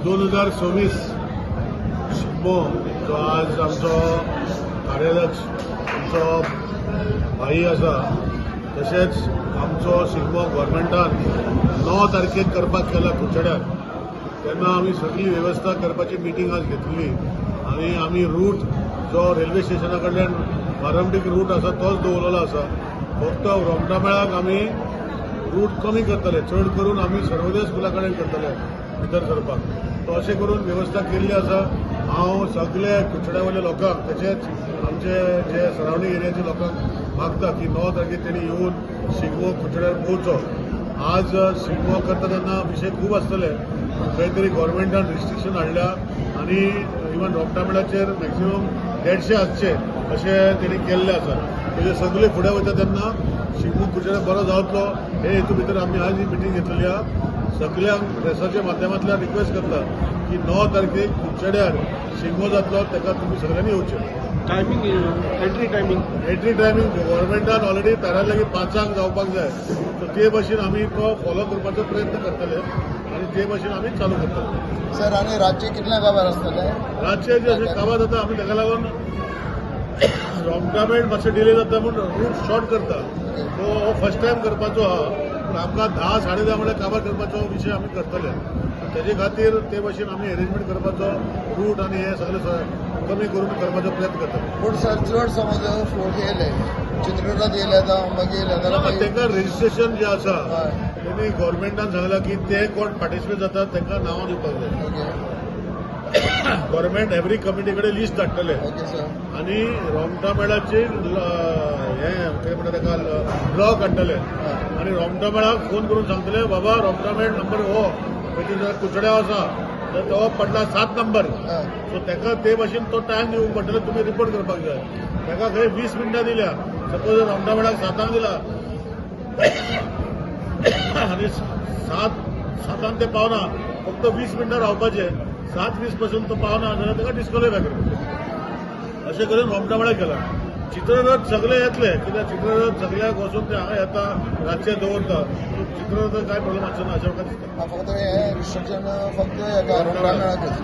2026 शिगमो जो आज आमचो कार्याध्यक्ष, आमचो भाई आसा, तशेंच आमचो शिगमो गव्हर्मेंटान 9 तारखेक करपाक केला कुडचड्यार. तेन्ना आमी सगळी वेवस्था करपाची मिटींग आज घेतली आनी आमी रूट जो रेल्वे स्टेशना कडल्यान पारंपरीक रूट आसा तोच दवरलेलो आसा. फक्त रोमटामेळाक आमी रूट कमी करतले, चड करून आमी सर्वोदय स्कुला कडेन करतले भितर सरपाक. तो अशें करून वेवस्था केल्ली आसा. हांव सगळे कुडचड्या वयल्या लोकांक, तशेंच आमचे जे सरावंडींग एरियाचे लोकांक मागता की 9 तारखेर तेणी येवन शिगमो कुडचड्यार पळोवचो. आज शिगमो करता तेन्ना विशय खूब आसतले. खंय तरी गव्हर्मेंटान रिस्ट्रिक्शन हाडल्या आनी इवन रोमटामेळाचेर मॅक्सिमम 150 आसचे अशें तेणी केल्लें आसा. म्हणजे सगळे फुडें वयता तेन्ना शिगमो कुडचड्यार बरो जावतलो हे हेतू भितर आमी आज ही मिटींग घेतलेली आहा. सगल्यांक प्रेसाच्या माध्यमांतल्यान रिक्वेस्ट करता की 9 तारखेक कुडचड्यार शिगमो जातलो, ताका तुमी सगळ्यांनी येवचें. Timing, entry timing? Entry timing गव्हर्मेंटान ऑलरेडी थारायलें की 5 जावपाक जाय. सो ते भशेन आमी तो फॉलो करपाचो प्रयत्न करतले आनी ते भशेन आमी चालू करतले. सर, आणि रातचे कितल्या काबार आसतले? रातचे जे अशें काबार जाता, आमी ताका लागून रोमटामेळ मातशें डिले जाता म्हूण रूट शॉर्ट करता. सो हो फर्स्ट टायम करपाचो आहा, पूण आमकां 10, 10:30 म्हळ्यार काबार करपाचो विशय आमी करतले. तेजे खातीर ते भशेन आमी एरेंजमेंट करपाचो, रूट आनी हे सगळे कमी करून करपाचो प्रयत्न करतले. पूण सर, चड समज फ्लोट येयले, चित्ररथ येयले, आतां मागीर येयले जाल्यार मागीर तांकां रजिस्ट्रेशन जे आसा, तेणी गव्हर्मेंटान सांगलां की ते कोण पार्टिसिपेट जातात तांकां नांवां दिवपाक जाय. गव्हर्मेंट एवरी कमिटी कडेन लिस्ट धाडटले. Okay sir. आनी रोमटामेळाची हे कितें म्हणटा ताका, ब्लॉक काडटले आनी रोमटामेळाक फोन करून सांगतले, बाबा, रोमटामेळ नंबर हो खंय कुडचड्या आसा तर तो पडला 7 नंबर. सो ताका ते भशेन तो टायम दिवंक पडटलो, तुमी रिपोर्ट करपाक जाय. ताका खंय 20 मिनटां दिल्या, सपोज रोमटामेळाक 7 जांक दिला आनी 7 सातांक ते पावना, फक्त 20 मिनटां रावपाचे, 7:20 पासून तो पावना जाल्यार ताका डिस्क्वॉलिफाय करपाचें. अशें करून रोमटामेळा केला. चित्ररथ सगळे येतले, कित्याक चित्ररथ सगळ्याक वचून ते हांगा येता, रातचे दवरता. चित्ररथ काय प्रॉब्लेम आसचो ना अशें म्हाका दिसता. फक्त हे रिस्ट्रिक्शन फक्त हेका, रोमटामेळाकच?